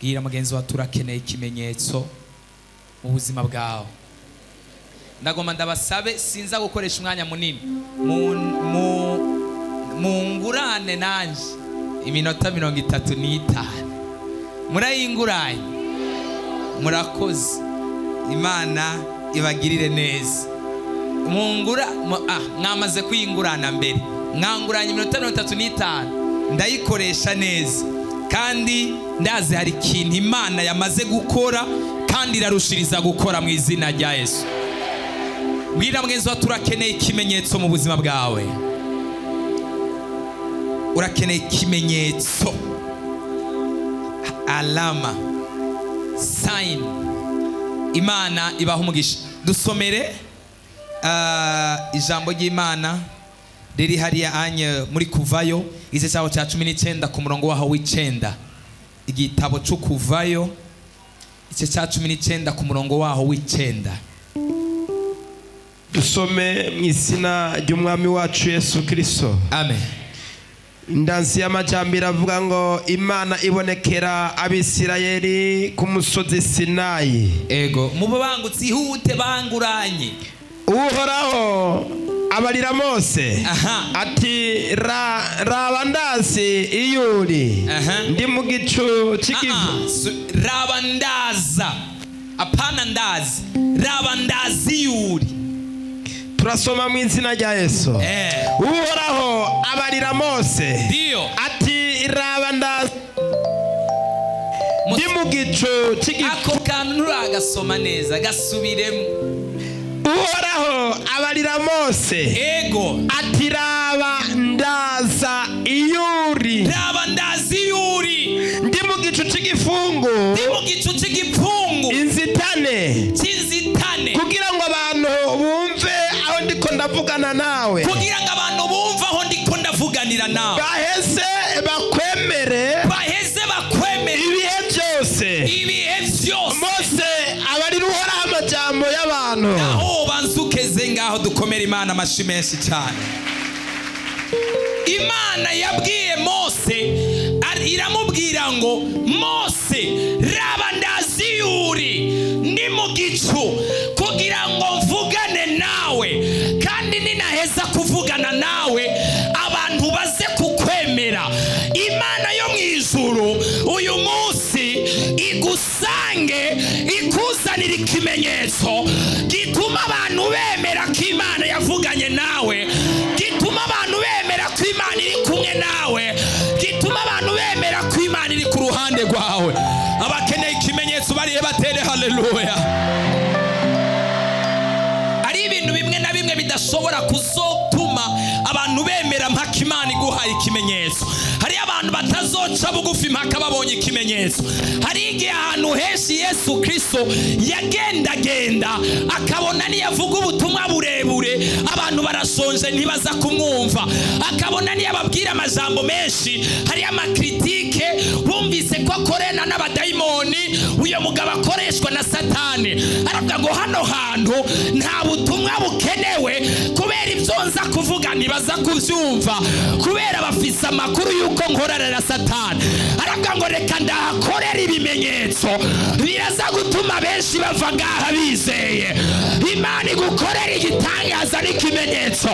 Bwira mugenzi wawe, turakeneye ikimenyetso mu buzima bwawe. Ndagomba ndabasabe, sinza gukoresha umwanya munini, mungurane nanje iminota 35. Murayinguranye, murakoze, Imana ibagirire neza. Mungura mwamaze kuyingurana mbere, mwanguranye iminota 35, ndayikoresha neza, kandi ndazi hari ikintu Imana yamaze gukora kandi irarushiriza gukora mu izina rya Yesu. Bwira mugenzi wawe, turakeneye ikimenyetso mu buzima bwawe. Urakeneye ikimenyetso, alama, sign. Imana ibaha umugisha. Dusomere ijambo ry'Imana riri hariya anye muri Kuvayo, igice cyaho cya 19 ku murongo waho w'icenda. Igitabo cyo Kuvayo igice cya 19 ku murongo waho w'icenda. Dusome mu izina ry'Umwami wacu Yesu Kristo. Amen. Indansi y'amajambere avuga ngo Imana ibonekera Abisirayeli ku musozi Sinayi. Ego, mubangutse ihute banguranye. Uhoraho abarira Mose ati raba ndazi iyuri ndi mu gicu cy'igivu. Raba ndaza, apana ndazi, raba ndazi iyuri. Turasoma mu izina rya Yesu. Uhoraho abarira Mose ati raba ndazi ndi mu gicu cy'igivu. Ako kantu nturagasoma neza, gasubiremo. Uhoraho abarira Mose ego ati raba ndaza iyuri, raba ndazi iyuri ndi mu gicu cy'igifungu, ndi mu gicu cy'igipfungu inzitane cy'inzitane, kugira ngo abantu bumve aho ndiko ndavugana nawe, kugira ngo abantu bumve aho ndiko ndavuganira nawe, baheze bakwemere, baheze bakwemere ibihe byose, ibihe byose. Mose abarira Uhoraho amajambo y'abantu. Aho banzukeze ngaho, dukomere Imana amashi menshi cyane. Imana yabwiye Mose, iramubwira ngo Mose raba ndazi yuri ndi mu gicu kugira ngo mvugane nawe, kandi ninaheza kuvugana nawe abantu baze kukwemera. Imana yo mu ijuru uyu munsi igusange, ikuzanira ikimenyetso gituma abantu bemera ko Imana yavuganye nawe, gituma abantu bemera ko Imana iri kumwe nawe, gituma abantu bemera ko Imana iri ku ruhande rwawe. Abakeneye ikimenyetso bariye batere haleluya. Ari ibintu bimwe na bimwe bidashobora kuzotuma abantu bemera mpaka Imana iguhaye ikimenyetso. Hari abantu batazoca bugufi mpaka babonye ikimenyetso. Hari igihe ahantu henshi Yesu Kristo yagendagenda akabona niyavuga ubutumwa burebure abantu barasonje ntibaza kumwumva, akabona niyababwira amajambo menshi, hari amakritike bumvise ko akorana n'abadayimoni, uyo mugabo akoreshwa na Satani. Aravuga ngo hano hantu nta butumwa bukenewe, kubera ibyo nza kuvuga ntibaza kubyumva, kubera bafise amakuru yuko nkorana na Satani. Aravuga ngo reka ndahakorera ibimenyetso biraza gutuma benshi bava ngaha bizeye. Imana igukorera igitangaza n'ikimenyetso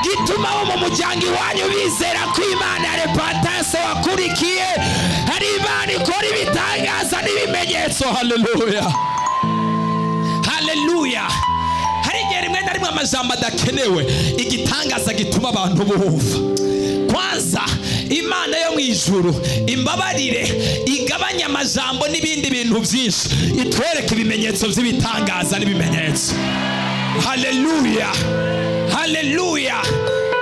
gituma bo mu muryango iwanyu bizera ko Imana ya repentance wakurikiye hari Imana ikora ibitangaza n'ibimenyetso. Haleluya, haleluya. Hari igihe rimwe na rimwe amajambo adakenewe, igitangaza gituma abantu bumva. Kwanza Imana yo mu ijuru imbabarire, igabanya amajambo n'ibindi bintu byinshi, itwereke ibimenyetso by'ibitangaza n'ibimenyetso. Haleluya, haleluya.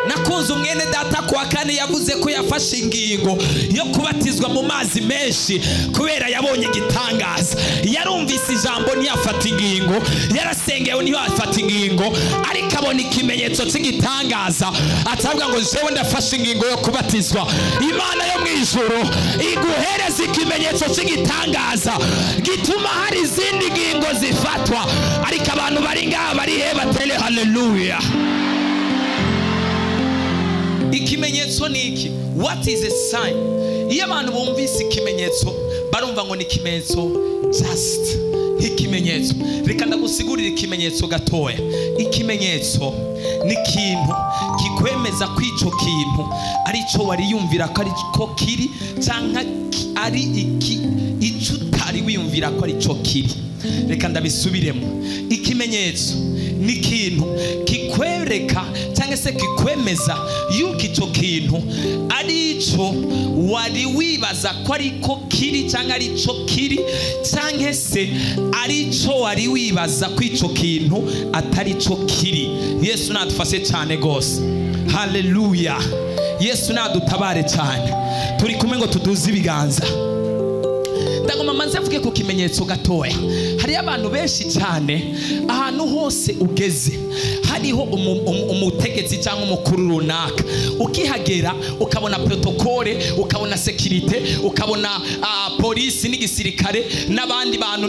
Nakunze umwene data kuwa kane yavuze ko yafashe ingingo yo kubatizwa mu mazi menshi kubera yabonye igitangaza. Yarumvise ijambo ntiyafata ingingo, yarasengewe ntiyafata ingingo, ariko abona ikimenyetso cy'igitangaza atavuga ngo jewe ndafashe ingingo yo kubatizwa. Imana yo mu ijuru iguhereza ikimenyetso cy'igitangaza gituma hari izindi ngingo zifatwa, ariko abantu bari ngaha bari he batere haleluya. Ikimenyetso ni iki? What is a sign? Iyo abantu bumvise ikimenyetso barumva ngo ni ikimenyetso, just nk'ikimenyetso. Reka ndagusigurira ikimenyetso gatoya. Ikimenyetso ni ikintu kikwemeza ko ico kintu ari cyo wari yumvira ko ari ko kiri, cyangwa ari iki ico utari wiyumvira ko ari cyo kiri. Reka ndabisubiremo. Ikimenyetso ni ikintu kikwereka cyangwa se kikwemeza yuko icyo kintu ari ico wari wibaza ko ariko kiri, cyangwa ari cyo kiri, cyangwa se ari cyo wari wibaza ko icyo kintu atari cyo kiri. Yesu nadufashe cyane gose. Haleluya. Yesu nadutabare cyane. Turi kumwe ngo tuduze ibiganza. Ndagoma manze mvuge ku kimenyetso gatoya. Hari abantu benshi cyane, ahantu hose ugeze hariho umutegetsi cyangwa umukuru runaka, ukihagera ukabona protocole, ukabona sécurité, ukabona polisi n'igisirikare n'abandi bantu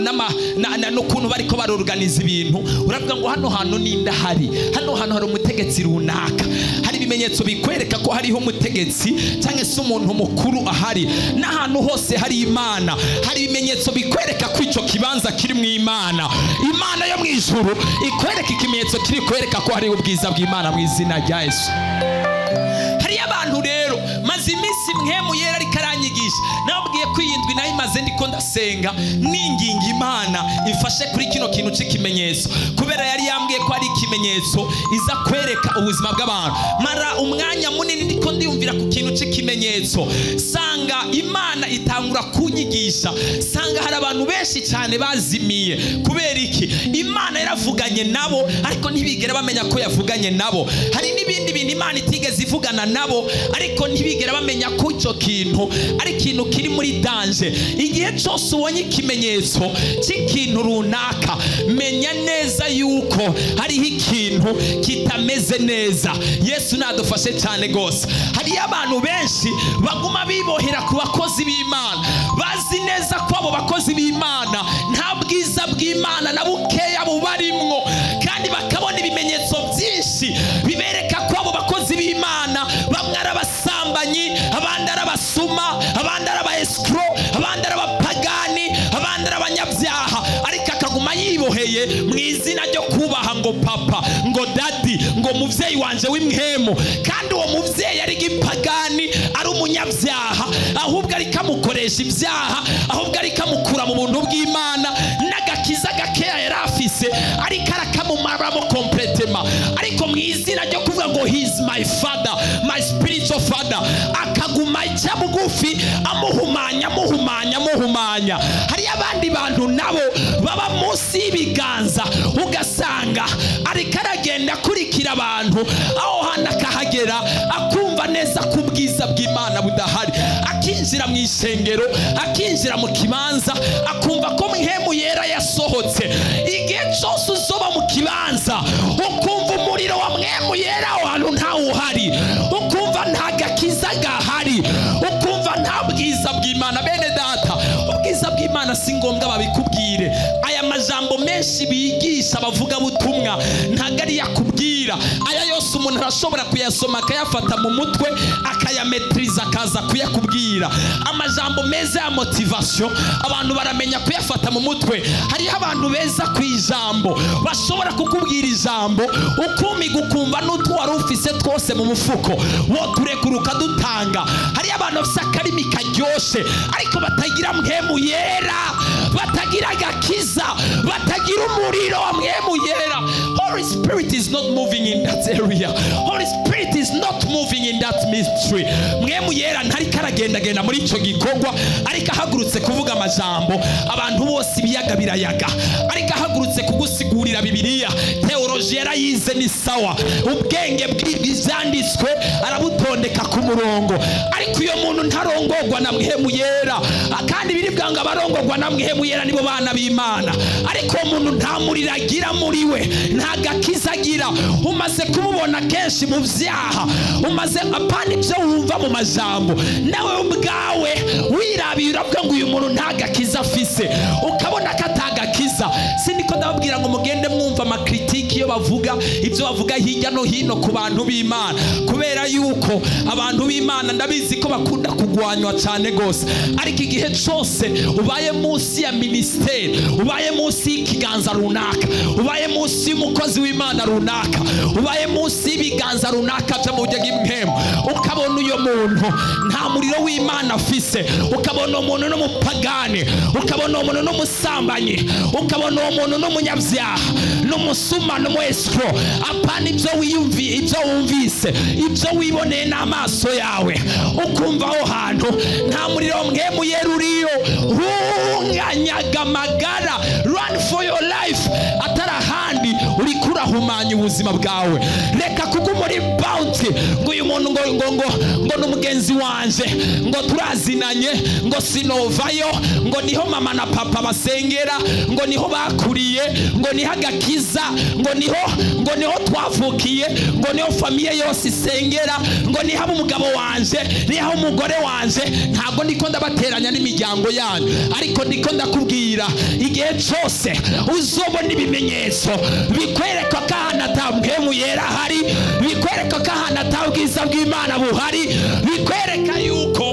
n'ukuntu bariko barorganiza ibintu, uravuga ngo hano hantu ninde ahari, hano hantu hari umutegetsi runaka. Hari ibimenyetso bikwereka ko hariho umutegetsi cyangwa se umuntu mukuru ahari. N'ahantu hose hari Imana, hari ibimenyetso bikwereka ko ico kibanza kiri mu Imana. Imana yo mu ijuru ikwereka ikimenyetso kiri kwereka ko hari ubwiza bw'Imana mu izina rya Yesu. Hari abantu rero maze iminsi Mpwemu Yera ariko aranyigisha, nababwiye ko iyi ndwi nayo imaze ndiko ndasenga ninginga Imana ifashe kuri kino kintu c'ikimenyetso, kubera yari yambwiye ko ari ikimenyetso iza kwereka ubuzima bw'abantu. Mara umwanya munini ndiko ndiyumvira ku kintu c'ikimenyetso, sanga Imana itangura kunyigisha, sanga hari abantu benshi cyane bazimiye. Kubera iki? Imana yaravuganye nabo ariko ntibigera bamenya ko yavuganye nabo. Hari n'ibindi bintu Imana itigeze ivugana nabo ariko ntibigera bamenya ko icyo kintu ari ikintu kiri muri danger. Igihe cyose ubonye ikimenyetso cy'ikintu runaka, menya neza yuko hariho ikintu kitameze neza. Yesu nadufashe cyane gose. Hari abantu benshi baguma bibohera ku bakozi b'Imana, bazi neza ko abo bakozi b'Imana nta bwiza bw'Imana na bukeya bubarimwo, kandi bakabona ibimenyetso byinshi bibereka ko abo bakozi b'Imana bamwe ari abasambanyi, abandi ari abasuma, abandi ari aba escrocs, abandi ari abapagani, abandi ari abanyabyaha, ariko akaguma yiboheye mu izina ryo kubaha ngo papa, ngo daddy, ngo muvyeyi wanje w'imhemu, kandi uwo muvyeyi ari gipagani, ari umunyabyaha, ahubwo ariko amukoresha ibyaha, ahubwo ariko amukura mu buntu bw'Imana n'agakiza gakeya yari afise ariko arakamumaramo complètement. Ariko mu izina ryo kuvuga ngo he is my father, my spiritual father, akaguma aca bugufi amuhumanya, amuhumanya, amuhumanya. Hari abandi bantu nabo baba munsi y'ibiganza, ugasanga ariko aragenda akurikira abantu, aho hantu akahagera akumva neza ko ubwiza bw'Imana budahari, akinjira mu isengero, akinjira mu kibanza, akumva ko Mpwemu Yera yasohotse. Igihe cyose uzoba mu kibanza ukumva umuriro wa Mpwemu Yera aho hantu ntawuhari, ukumva nta gakiza gahari, ukumva nta bwiza bw'Imana. Bene data, ubwiza bw'Imana si ngombwa babikubwire. Aya majambo menshi bigisha abavuga butumwa ntago ari yakubwira. Aya yose umuntu arashobora kuyasoma akayafata mu mutwe akayametriza akaza kuyakubwira. Amajambo meza ya motivation abantu baramenya kuyafata mu mutwe. Hariho abantu beza ku ijambo bashobora kukubwira ijambo ukumiga ukumva n'utwo wari ufise twose mu mufuko woturekura ukadutanga. Hariho abantu bafise akarimi karyoshe ariko batagira Mpwemu Yera, batagira agakiza, batagira umuriro wa Mpwemu Yera. Holy Spirit is not moving in that area. Holy Spirit is not moving in that mystery. Mpwemu Yera ntariko aragendagenda muri ico gikorwa, ariko ahagurutse kuvuga amajambo abantu bose ibiyaga birayaga, ariko ahagurutse kugusigurira Bibiliya, theology yarayize ni sawa, ubwenge bw'ibyanditswe arabutondeka ku murongo, ariko uyo muntu ntarongorwa na Mpwemu Yera. Kandi biribwa ngo abarongorwa na Mpwemu Yera nibo bana b'Imana, ariko uwo muntu nta muriro agira muri we, nta gakiza agira. Umaze kumubona kenshi mu vyaha, umaze apana ibyo wumva mu majambo, nawe ubwawe wirabiye uravuga ngo uyu muntu nta gakiza afise, ukabona ko atagakiza. Sindiko ndababwira ngo mugende mwumva amakritiki iyo bavuga ibyo bavuga hirya no hino ku bantu b'Imana, kubera yuko abantu b'Imana ndabizi ko bakunda kugwanywa cyane gose. Ariko igihe cyose ubaye munsi ya ministeri, ubaye munsi y'ikiganza runaka, ubaye munsi y'umukozi w'Imana runaka, ubaye munsi y'ibiganza runaka byo mu buryo bw'impemu, ukabona uyo muntu nta muriro w'Imana afise, ukabona umuntu n'umupagani, ukabona umuntu n'umusambanyi, ukabona umuntu n'umunyabyaha, n'umusuma, n'umwesro, apana ibyo wiyumviye, ibyo wumvise, ibyo wiboneye n'amaso yawe, ukumva aho hantu nta muriro mpemu yeruriyo, hunganyaga amagara, run for your life, atari ahandi uri kurahumanya ubuzima bwawe. Reka kuko muri bounty ngo uyu muntu ngo ngo ngo ngo n'umugenzi wanje, ngo turazinanye, ngo sinovayo, ngo niho mama na papa basengera, ngo niho bakuriye, ngo niho agakiza, ngo niho twavukiye, ngo niho famille yose isengera, ngo niho umugabo wanje, niho umugore wanje. Ntabwo ndiko ndabateranya n'imiryango yanyu, ariko ndiko ndakubwira igihe cyose uzobona ibimenyetso bikwereka ko ahantu ata mpemu yera hari, bikwereka ko ahantu ata bwiza bw'Imana buhari, bikwereka yuko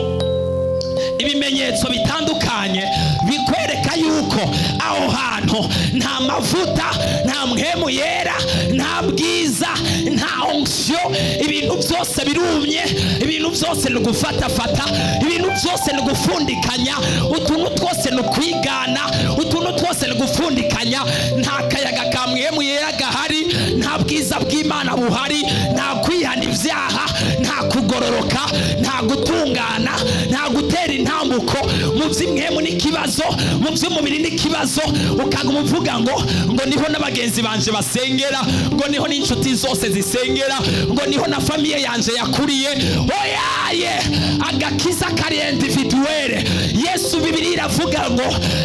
ibimenyetso bitandukanye bikwereka yuko aho hantu nta mavuta, nta mpemu yera, nta bwiza, nta onction, ibintu byose birumye, ibintu byose ni gufatafata, ibintu byose ni gufundikanya, utuntu twose ni kwigana, utuntu twose ni gufundikanya. Nta kayaga ka mpemu yera gahari, nta bwiza bw'Imana buhari, nta kwihana ibyaha, nta kugororoka, nta gutungana, nta gutera intambuko. Mu by'imwemu n'ikibazo, mu by'umubiri n'ikibazo, ukaguma uvuga ngo niho n'abagenzi banje basengera, ngo niho n'inshuti zose zisengera, ngo niho na famille yanje yakuriye. Oyaye, agakiza kari individuelle. Yesu Bibiliya iravuga ngo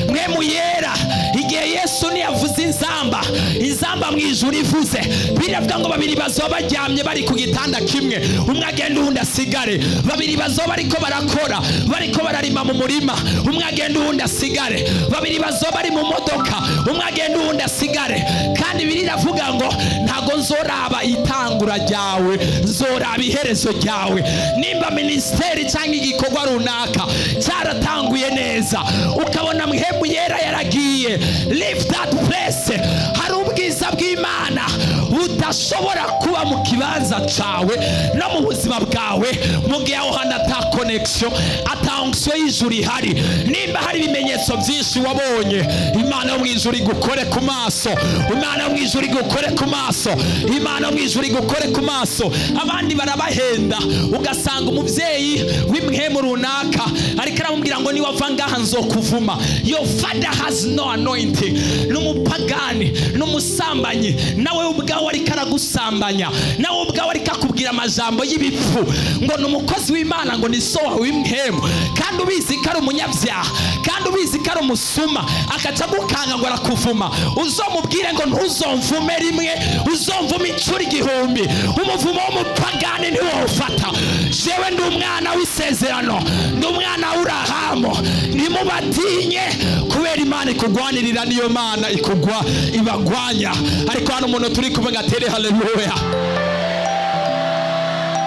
mwemu yera, igihe Yesu niyavuze inzamba, inzamba mu ijuru ivuze, biravuga ngo babiri bazoba baryamye bari ku gitanda kimwe, umwe agenda uwundi asigare. Babiri bazoba bariko barakora, bariko bararima mu murima, umwe agenda uwundi asigare. Babiri bazoba bari mu modoka, umwe agenda uwundi asigare. Kandi biravuga ngo ntago nzoraba itangura ryawe, nzoraba iherezo ryawe. Nimba ministeri cyangwa igikorwa runaka cyaratanguye neza, ukabona mpemu yera yaragiye, leave that place. Hari ubwiza bw'Imana budashobora kuba mu kibanza cawe no mu buzima bwawe mu gihe aho hantu ata connection, ata onction y'ijuru ihari. Nimba hari ibimenyetso byinshi wabonye, Imana yo mu ijuru igukore ku maso, Imana yo mu ijuru igukore ku maso, Imana yo mu ijuru igukore ku maso. Abandi barabahenda, ugasanga umuvyeyi w'imhemu runaka ariko aramubwira ngo niwava ngaha nzokuvuma. Your father has no anointing, n'umupagani, n'umusambanyi, nawe ubwawe ariko aragusambanya, nawe ubwawe ariko akubwira amajambo y'ibipfu ngo ni umukozi w'Imana, ngo ni so wawe w'imhemu, kandi ubizi ko ari umunyabyaha, kandi ubizi ko ari umusuma, akaca agukanga ngo arakuvuma. Uzomubwire ngo ntuzomvume rimwe, uzomvume inshuro 1000. Umuvumo w'umupagani ntiwawufata. Jewe ndi umwana w'isezerano, ndi umwana w'Urahamu, ntimubatinye, kubera Imana ikugwanirira, niyo Mana ikugwa ibagwanya. Ariko hano umuntu turi kumwe ngatere haleluya.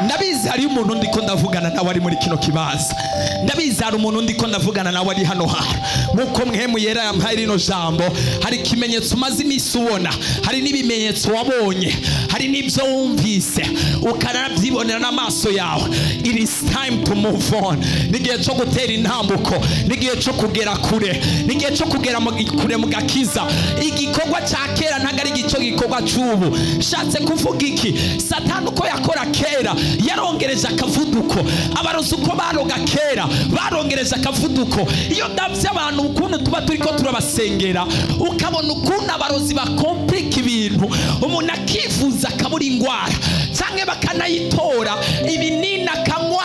Ndabizi hari umuntu ndiko ndavugana nawe ari muri kino kibanza, ndabizi hari umuntu ndiko ndavugana nawe ari hano hantu. Nkuko mpemu yera yampaye rino jambo, hari ikimenyetso umaze iminsi ubona, hari n'ibimenyetso wabonye, hari n'ibyo wumvise ukanabyibonera n'amaso yawe. It is time to move on. N'igihe cyo gutera intambuko, n'igihe cyo kugera kure, n'igihe cyo kugera kure mu gakiza. Igikorwa cya kera ntabwo ari igico gikorwa cy'ubu. Shatse kuvuga iki? Satani uko yakora kera yarongereje akavuduko, abarozi uko baroga kera barongereje akavuduko. Iyo ndavye abantu ukuntu tuba turiko turabasengera, ukabona ukuntu abarozi bakomplika ibintu, umuntu akifuza akabura ingwara canke bakanayitora, ibinini akanywa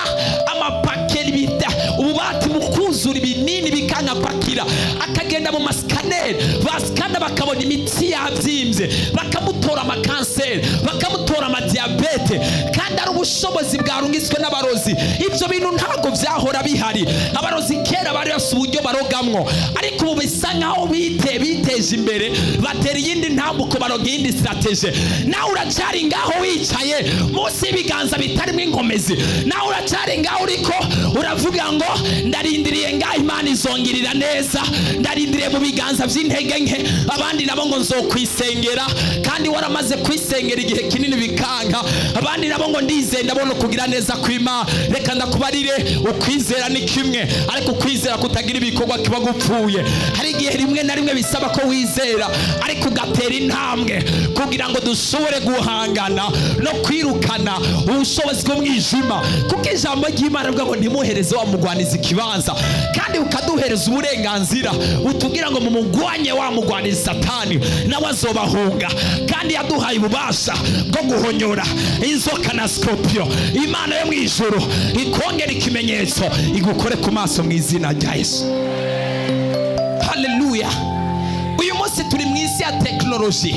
amapakeri bita ububati bukuzura ibinini bikangapakira, akagenda mu mascanner, baskana bakabona imitsi yavyimbye, bakamutora amakanseri, bakamutora amadiabete, kandi ari ubushobozi bwarungiswe n'abarozi. Ibyo bintu ntabwo byahora bihari. Abarozi kera bari bafise uburyo barogamwo, ariko Ariko ubu bisa nkaho biteje imbere, batera iyindi ntambuko, baronka iyindi strategy. Nawe uracyari ngaho wicaye munsi y'ibiganza bitarimo inkomezi, nawe uracyari ngaho uriko uravuga ngo ndarindiriye ngaho Imana izongirira neza, ndarindiriye mu biganza by'intege nke, abandi nabo ngo nzokwisengera, kandi waramaze kwisengera igihe kinini bikanga, abandi nabo ngo ndizeye ndabona kugira neza kw'Imana. Reka ndakubarire, ukwizera ni kimwe, ariko ukwizera kutagira ibikorwa kiba gupfuye. Hari igihe rimwe na rimwe bisaba ko wizera ariko ugatera intambwe kugira ngo dushobore guhangana no kwirukana ubushobozi bw'umwijima, kuko ijambo ry'Imana rivuga ngo ntimuhereze wa mugwanizi ikibanza, kandi ukaduhereza uburenganzira utubwira ngo mumugwanye wa mugwanizi Satani, nawe azobahunga. Kandi yaduhaye ububasha bwo guhonyora inzoka na scorpion. Imana yo mu ijuru ikongera ikimenyetso igukore ku maso mu izina rya Yesu. Haleluya. Uyu munsi turi mu isi ya tekinoloji,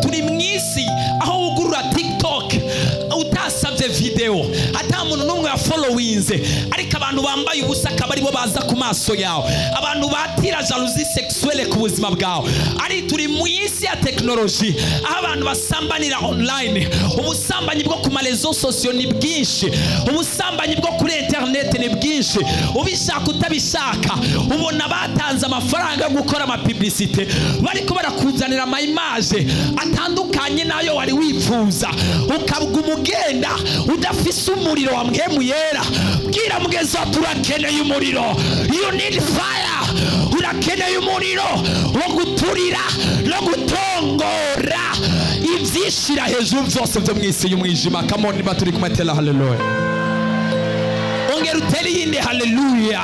turi mu isi aho wugurura TikTok utasabye video, ata muntu n'umwe yafollowinze, ariko abantu bambaye ubusa akaba aribo baza ku maso yawe, abantu batira jalousie sexuelle ku buzima bwawe. Ari turi mu isi ya tekinoloji aho abantu basambanira online, ubusambanyi bwo ku marezo sosiyo ni bwinshi, ubusambanyi bwo kuri internet ni bwinshi, ubishaka utabishaka ubona batanze amafaranga yo gukora amapublicité, bariko barakuzanira ama image atandukanye nayo wari wifuza, ukabwa umugenda udafise umuriro wa mpwemu yera. Bwira mugenzi wawe, turakeneye umuriro, you need fire, urakeneye umuriro wo guturira no gutongora ivyishira hejuru byose byo mw'isi y'umwijima. Come on, niba turi kumwe tera haleluya, ongera utere iyindi haleluya.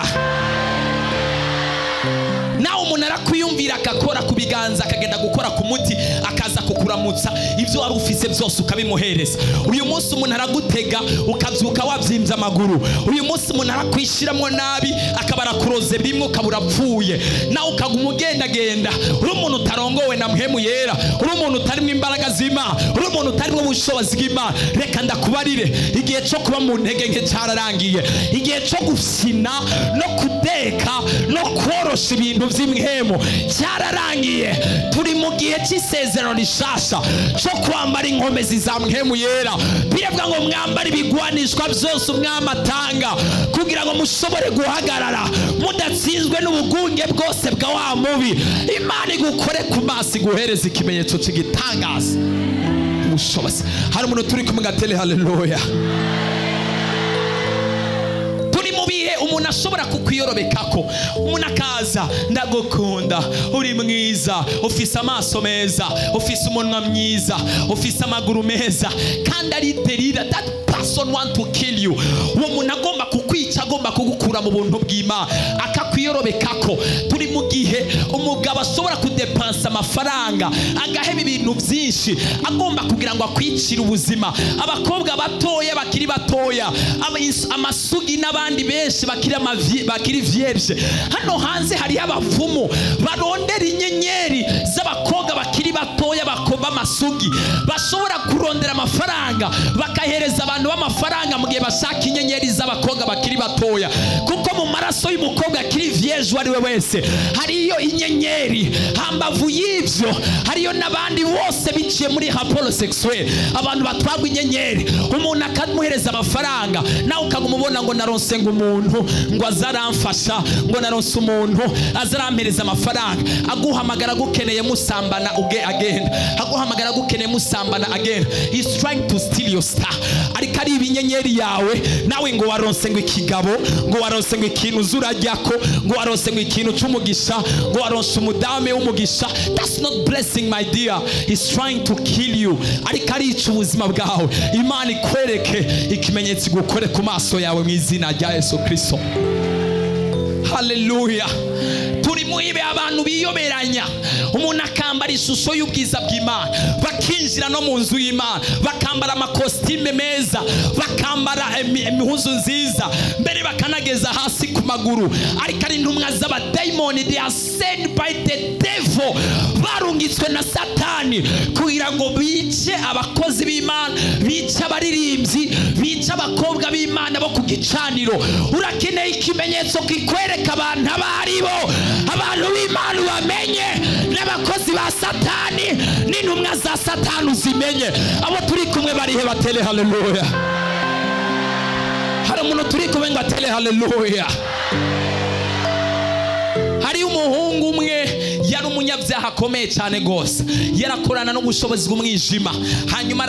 Nawe umuntu arakwiyumvira akakora ku biganza, akagenda gukora ku muti, akaza kukuramutsa, ibyo wari ufise byose ukabimuhereza. Uyu munsi umuntu aragutega ukabyuka wabyimbye amaguru. Uyu munsi umuntu arakwishiramwo nabi, akaba arakuroze bimwe ukaba urapfuye, nawe ukaguma ugendagenda. Uri umuntu utarongowe na mpwemu yera, uri umuntu utarimo imbaraga z'Imana, uri umuntu utarimo ubushobozi bw'Imana. Reka ndakubarire, igihe cyo kuba mu ntege nke cyararangiye, igihe cyo gufyina no kudeka no korosha ibintu by'imhemu cyararangiye. Turi mu gihe cy'isezerano rishasha cyo kwambara inkomezi za mpwemu yera. Biravuga ngo mwambare ibigwanishwa byose umwami atanga, kugira ngo mushobore guhagarara mudatsinzwe n'ubugunge bwose bwa wa mubi. Imana igukore ku maso, iguhereze ikimenyetso cy'igitangaza ubushobozi. Hari umuntu turi kumwe gatele haleluya. Umuntu ashobora kukwiyorobekako, umuntu akaza ndagukunda, uri mwiza, ufise amaso meza, ufise umunwa mwiza, ufise amaguru meza, kandi ari derira. That person want to kill you. Uwo muntu agomba kukwica, agomba kugukura mu buntu bw'Imana, akakwiyorobekako. Turi mu gihe umugabo ashobora kudepansa amafaranga, agaheba ibintu byinshi, agomba kugira ngo akwicire ubuzima. Abakobwa batoya bakiri batoya, amasugi n'abandi benshi bakiri vierge. Hano hanze hari abavumu barondera inyenyeri z'abakobwa bakiri batoya bakoba amasugi, bashobora kurondera amafaranga bakahereza abantu b'amafaranga mu gihe bashaka inyenyeri z'abakobwa bakiri batoya, kuko mu maraso y'umukobwa akiri vierge uwo ari we wese hariyo inyenyeri. Hambavu y'ivyo hariyo n'abandi bose biciye muri rapport sexuel, abantu batwagwa inyenyeri, umuntu akamuhereza amafaranga, nawe ukaguma ubona ngo naronse ngo umuntu ngo azaramfasha, ngo naronse umuntu azarampereza amafaranga, aguhamagara agukeneye musambana uge agenda, aguhamagara agukeneye musambana agenda. He's trying to steal your star. Ariko ari ibinyenyeri yawe, nawe ngo waronse ngo ikigabo, ngo waronse ngo ikintu uzurajyako, ngo waronse ngo ikintu cy'umugisha, ngo waronse umudame w'umugisha. That's not blessing, my dear. He's trying to kill you. Ariko arica ubuzima bwawe. Imana ikwereke ikimenyetso igukore ku maso yawe mu izina rya Yesu Kristo. Haleluya. Turi mu ibe abantu biyoberanya, umuntu akambara ishusho y'ubwiza bw'Imana, bakinjira no mu nzu y'Imana, bakambara amakositime meza, bakambara impuzu nziza, mbere bakanageza hasi ku maguru, ariko ari intumwa z'abadayimoni. They are sent by the devil, barungitswe na Satani kugira ngo bice abakozi b'Imana, bice abaririmbyi, bice cy'abakobwa b'Imana bo ku gicaniro. Urakeneye ikimenyetso kikwereka abantu abaribo, abantu b'Imana bamenye, n'abakozi ba Satani n'intumwa za Satani uzimenye. Abo turi kumwe barihe batere haleluya. Hari umuntu turi kumwe ngo atere haleluya. Hari umuhungu umwe yari umunyabyaha akomeye cyane gose, yarakorana n'ubushobozi bw'umwijima. Hanyuma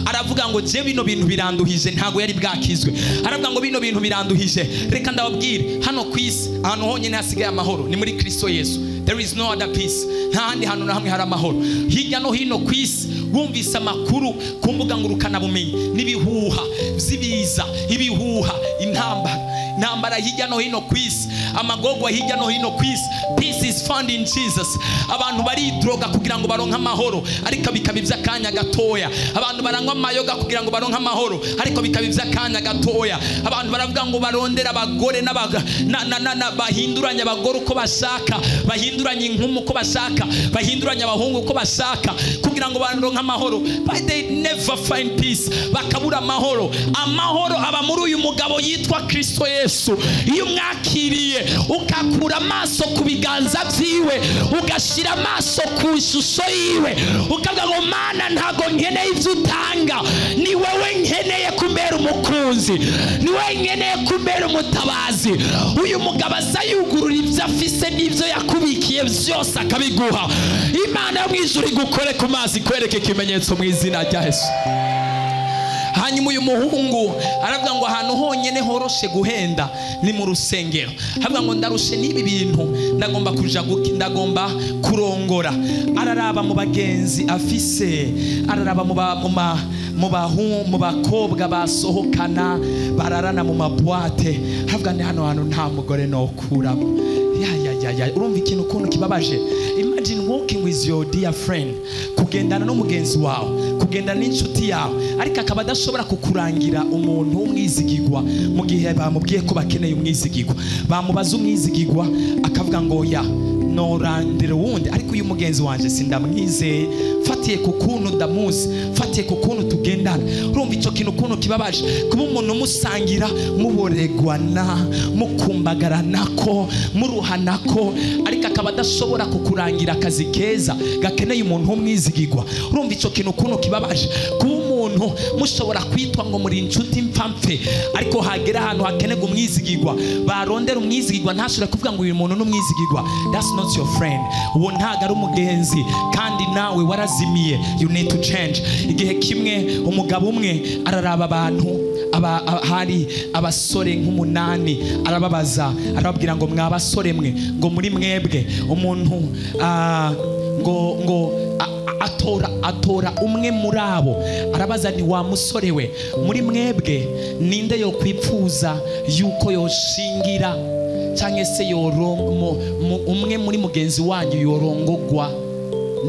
aravuga ngo je bino bintu biranduhije, ntago yari bwakizwe. Aravuga ngo bino bintu biranduhije, reka ndababwire, hano ku isi ahantu honyine hasigaye amahoro ni muri Kristo Yesu. There is no other peace. Nta handi hantu na hamwe hari amahoro. Hirya no hino ku isi wumvise amakuru ku mbuga ngurukanabumenyi n'ibihuha by'ibiza, ibihuha, intambara, intambara hirya no hino ku isi, amagogwa hirya no hino ku isi. Peace is found in Jesus. Abantu baridroga kugira ngo baronke amahoro, ariko bikaba iby'akanya gatoya. Abantu barangwa amayoga kugira ngo baronke amahoro, ariko bikaba iby'akanya gatoya. Abantu baravuga ngo barondera abagore bahinduranya abagore uko bashaka, bahinduranya inkumi uko bashaka, bahinduranya abahungu uko bashaka kugira ngo baronke amahoro. But they never find peace. Bakabura amahoro. Amahoro aba muri uyu mugabo yitwa Kristo Yesu. Iyo umwakiriye ukakura amaso ku biganza byiwe, ugashira amaso ku ishusho yiwe, ukavuga ngo Mana ntago nkeneye ibyo utanga, ni wowe nkeneye kumbera umukunzi, ni wowe nkeneye kumbera umutabazi. Uyu mugabo aza yugurura ibyo afise n'ibyo yakubikiye byose akabiguha. Imana yo mu ijuru igukore ku mazi, ikwereke ikimenyetso mu izina rya Yesu. Hanyuma uyu muhungu aravuga ngo ahantu honyine horoshe guhenda ni mu rusengero. Aravuga ngo ndarushe n'ibi bintu, ndagomba kuja ndagomba kurongora. Araraba mu bagenzi afise, araraba mu bakobwa basohokana bararana mu mabwate. Aravuga ni hano hantu nta mugore nokuramo. Ya urumva ikintu ukuntu kibabaje. Imagine walking with your dear friend, kugendana n'umugenzi wawe, kugendana n'inshuti yawe, ariko akaba adashobora kukurangira umuntu w'umwizigigwa mu gihe bamubwiye ko bakeneye umwizigigwa. Bamubaza umwizigigwa akavuga ngo ya norandira wundi, ariko uyu mugenzi wanje sindamwizeye, fatiye ku kuntu ndamuzi, fatiye ku kuntu tugendana. Urumva ico kintu ukuntu kibabaje, kuba umuntu musangira muboregwana, mukumbagaranako, muruhanako, ariko akaba adashobora kukurangira akazi keza gakeneye umuntu w'umwizigigwa. Urumva ico kintu ukuntu kibabaje, kuba umuntu mushobora kwitwa ngo muri inshuti mpfamfe, ariko hagera ahantu hakenerwa umwizigigwa, barondera umwizigigwa ntashobora kuvuga ngo uyu muntu n'umwizigigwa. That's not your friend. Uwo ntago ari umugenzi, kandi nawe warazimiye. You need to change. Igihe kimwe umugabo umwe araraba abantu, hari abasore nk'umunani, arababaza, arababwira ngo mwa basore mwe, ngo muri mwebwe umuntu ngo atora umwe muri abo, arabaza ni wa musore we, muri mwebwe ninde yo kwipfuza yuko yoshingira cyangwa se umwe muri mugenzi wanyu yorongogwa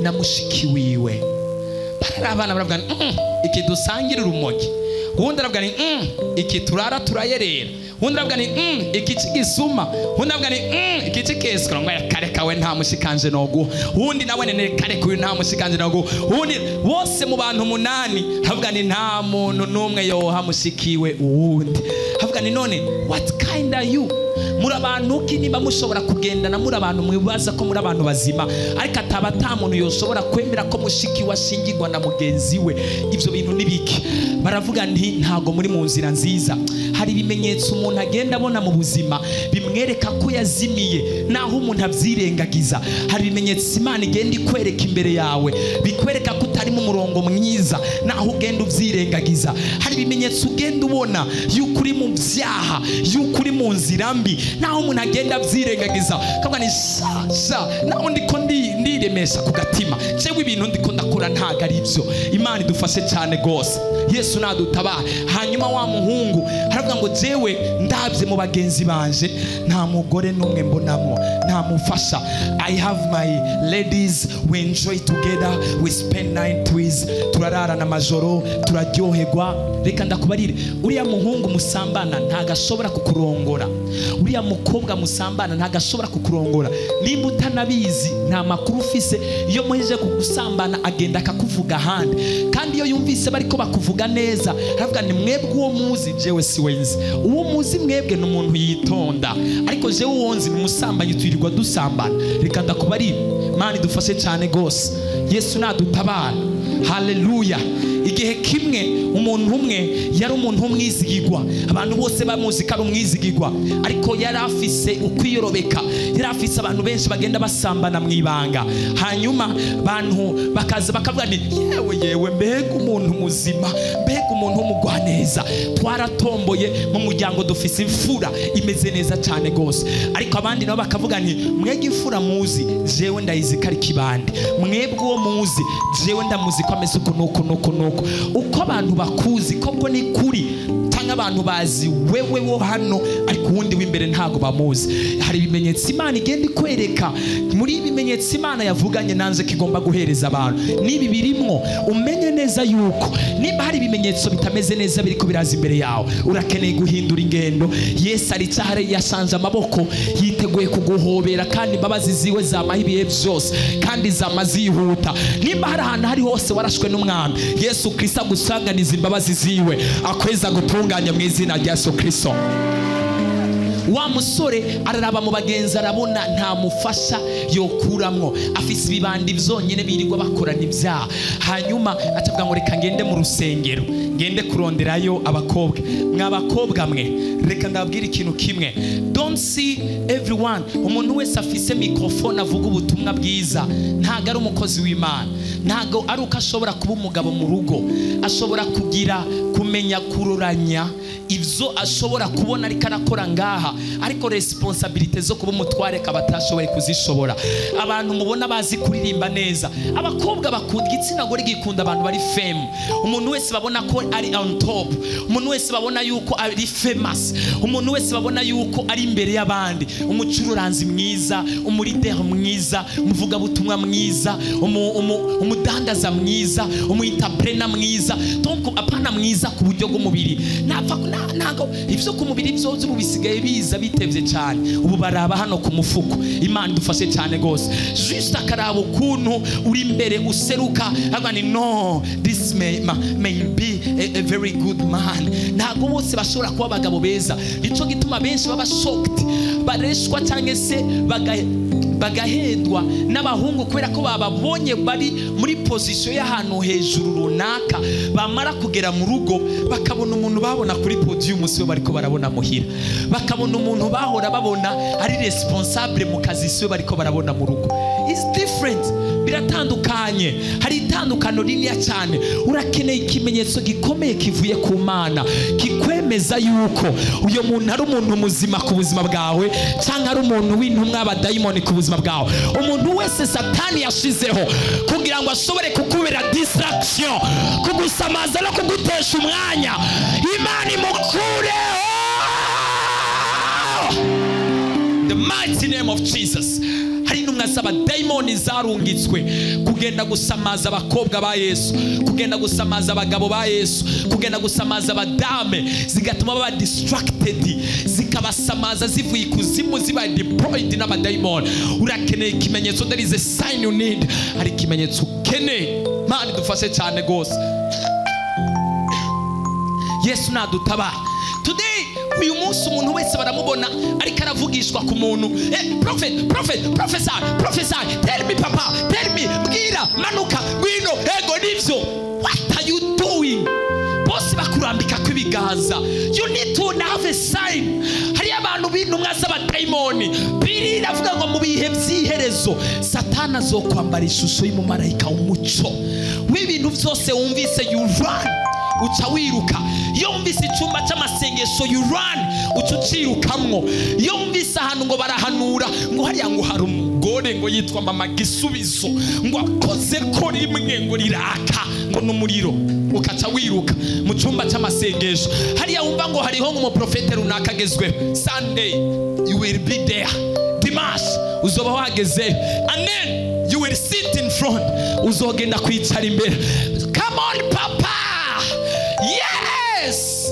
na mushiki wiwe? Bararabana baravuga iki dusangira urumogi, uwundi aravuga ni iki turara turayerera, uwundi aravuga ni iki kigisuma, uwundi aravuga ni iki kikeswa, ngo kare kawe nta mushikanje noguha, uwundi nawe nene kare kuyu nta mushikanje noguha, uwundi bose mu bantu 8 aravuga ni nta muntu numwe yoha mushikiwe uwundi. Aravuga ni none what kind are you? Muri abantu ki niba mushobora kugendana, muri abantu mwibaza ko muri abantu bazima, ariko ataba ata muntu yoshobora kwemera ko mushiki washingirwa na mugenzi we, ibyo bintu nibiki? Baravuga nti ntago muri mu nzira nziza. Hari ibimenyetso umuntu agenda abona mu buzima bimwereka ko yazimiye, naho umuntu abyirengagiza. Hari ibimenyetso Imana igenda ikwereka imbere yawe bikwereka ko utari mu murongo mwiza, naho ugenda ubyirengagiza. Hari ibimenyetso ugenda ubona yuko uri mu byaha, yuko uri mu nzira mbi, naho umuntu agenda abyirengagiza. Kavuga ni sha naho ndiko ndiremesha ku gatima, jewe ibintu ndiko ndakora ntago ari byo. Imana idufashe cyane gose, Yesu nadutabara. Hanyuma wa muhungu aravuga ngo jewe ndabye mu bagenzi banje nta mugore n'umwe mbonamo, nta mufasha. I have my ladies, we enjoy together, we spend night with, turararana amajoro, turaryoherwa. Reka ndakubarire, uriya muhungu musambana ntagashobora kukurongora, uriya mukobwa musambana ntagashobora kukurongora. Nimba utanabizi, nta makuru ufise, iyo muhejeje kugusambana agenda akakuvuga ahandi. Kandi iyo yumvise bariko bakuvuga neza, aravuga ni mwebwe uwo muzi, jewe si wenzi. Uwo muzi mwebwe ni umuntu yitonda, ariko jewe uwonzi ni umusambanyi, twirirwa dusambana. Reka ndakubari, Imana idufashe cyane gose, Yesu nadutabara. Haleluya. Igihe kimwe umuntu umwe yari umuntu w'umwizigirwa, abantu bose bamuzi ko ari umwizigirwa, ariko yari afise ukwiyorobeka, yari afise abantu benshi bagenda basambana mu ibanga. Hanyuma bantu bakaza bakavuga ni yewe yewe, mbega umuntu muzima, mbega umuntu w'umugwaneza, twaratomboye mu muryango dufise imfura imeze neza cyane gose. Ariko abandi nabo bakavuga nti mwege imfura muzi, jewe ndayizi ko ari kibande, mwebwe uwo muzi jewe ndamuzi ko ameze uku nuku nuku nuku. Uko abantu bakuzi koko ni kuri, cyangwa abantu bazi wewe wo hano, ariko uwundi w'imbere ntago bamuzi. Hari ibimenyetso Imana igenda ikwereka. Muri ibimenyetso Imana yavuganye nanze kigomba guhereza abantu, nibi birimwo umenye neza yuko niba hari ibimenyetso bitameze neza biriko biraza imbere yawe, urakeneye guhindura ingendo. Yesu ari cyahare yasanze amaboko yiteguye kuguhobera, kandi imbabazi ziwe zamaho ibihe byose, kandi zama zihuta. Niba hari ahantu hari hose warashwe n'umwami, Yesu Kristo agusanganiza imbabazi ziwe, akweza gutunganya mu izina rya Yesu Kristo. Wa musore araraba mu bagenzi, arabona nta mufasha yokuramwo, afise ibibandi byonyine birirwa bakorana ibyaha. Hanyuma atavuga ngo reka ngende mu rusengero, ngende kuronderayo abakobwa. Mwa bakobwa mwe, reka ndababwira ikintu kimwe, don't see everyone. Umuntu wese afise microphone avuga ubutumwa bwiza ntago ari umukozi w'Imana, ntago ari uko ashobora kuba umugabo mu rugo. Ashobora kugira kumenya kuroranya ivyo ashobora kubona ariko arakora ngaha, ariko responsabilité zo kuba umutware kabatashoboye kuzishobora. Abantu mubona bazi kuririmba neza, abakobwa bakunda igitsina gore gikunda abantu bari fame. Umuntu wese babona ko ari on top, umuntu wese babona yuko ari famous, umuntu wese babona yuko ari imbere y'abandi, umucururanzi mwiza, umurider mwiza, umuvuga butumwa mwiza, umudandaza mwiza, umuentrepreneur mwiza. Donc apana mwiza ku buryo bw'umubiri, napfa ntago ivyo ku mubiri byo bisigaye biza bitevye cyane. Ubu baraba hano ku mufuko. Imana idufashe cyane gose. Juste akaraba ukuntu uri imbere useruka, avuga ni no, this may be a very good man. Ntago bose bashobora kuba abagabo beza. Nico gituma benshi baba shocked, bareshwa cyangwa se bagahendwa n'abahungu kubera ko bababonye bari muri position y'ahantu hejuru runaka, bamara kugera mu rugo bakabona umuntu babona kuri podium siwe bariko barabona muhira, bakabona umuntu bahora babona ari responsable mu kazi siwe bariko barabona mu rugo. It's different, biratandukanye. Hari itandukano rinini cyane. Urakeneye ikimenyetso gikomeye kivuye ku Mana kikwemeza yuko uyo muntu ari umuntu muzima ku buzima bwawe, cyangwa ari umuntu w'intumwa abadayimoni ku buzima bwawe. Umuntu wese Satani yashizeho kugira ngo ashobore kukubera distraction, kugusamaza no kugutesha umwanya, Imana imukureho. The mighty name of Jesus. Hari intumwa z'abadayimoni zarungitswe kugenda gusamaza abakobwa ba Yesu, kugenda gusamaza abagabo ba Yesu, kugenda gusamaza abadame, zigatuma baba distracted, zikabasamaza zivuye ikuzimu, ziba deployed n'abadayimoni. Urakeneye ikimenyetso, there is a sign you need. Hari ikimenyetso ukeneye. Imana idufashe cyane gose. Yesu nadutabara. Today uyu munsi umuntu wese baramubona ariko aravugishwa ku muntu. Prophet, prophet, prophesy, prophesy, tell me papa, tell me, mbwira, manuka, ngwino, ego nivyo. What are you doing? Bose bakurambika kw'ibiganza. You need to have a sign. Hari abantu b'intumwa z'abadayimoni. Biri iravuga ngo mu bihe by'iherezo Satana azokwambara ishusho y'umumarayika w'umuco. W'ibintu byose wumvise you run, uca wiruka. Iyo wumvise icyumba cy'amasengesho you run, uca ucirukamwo. Iyo wumvise ahantu ngo barahanura ngo hariya ngo hari umugore ngo yitwa mama Gisubizo ngo akoze ko rimwe ngo riraka ngo n'umuriro, ukaca wiruka mu cyumba cy'amasengesho. Hariya wumva ngo hariho nk'umuprofete runaka agezweho, Sunday you will be there, Dimash uzoba wageze, and then you will sit in front, uzogenda kwicara imbere. Come on papa. Yes!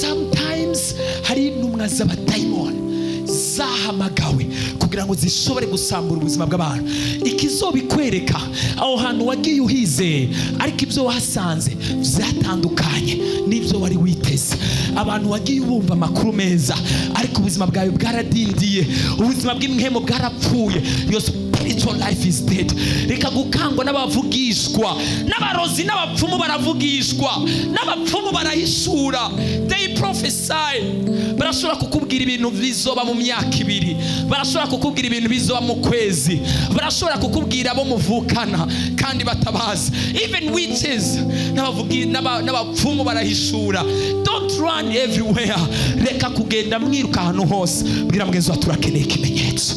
Sometimes hari intumwa z'abadayimoni zahamagawe Kugira ngo zishobore gusambura ubuzima bw'abantu. Ikizobikwereka, aho hantu wagiye uhizeye, ariko ibyo wahasanze byatandukanye n'ibyo wari witeze. Abantu wagiye ubumva amakuru meza, ariko ubuzima bwawe bwaradindiye, ubuzima bw'impwemu bwarapfuye. Your spiritual life is dead. Reka gukangwa n'abavugishwa n'abarozi n'abapfumu. Baravugishwa n'abapfumu, barahishura, they prophesy. Barashobora kukubwira ibintu bizoba mu myaka 2, barashobora kukubwira ibintu bizoba mu kwezi, barashobora kukubwira abo muvukana kandi batabazi. Even witches n'abapfumu barahishura. Don't run everywhere. Reka kugenda mwiruka ahantu hose. Bwira mugenzi wawe, turakeneye ikimenyetso.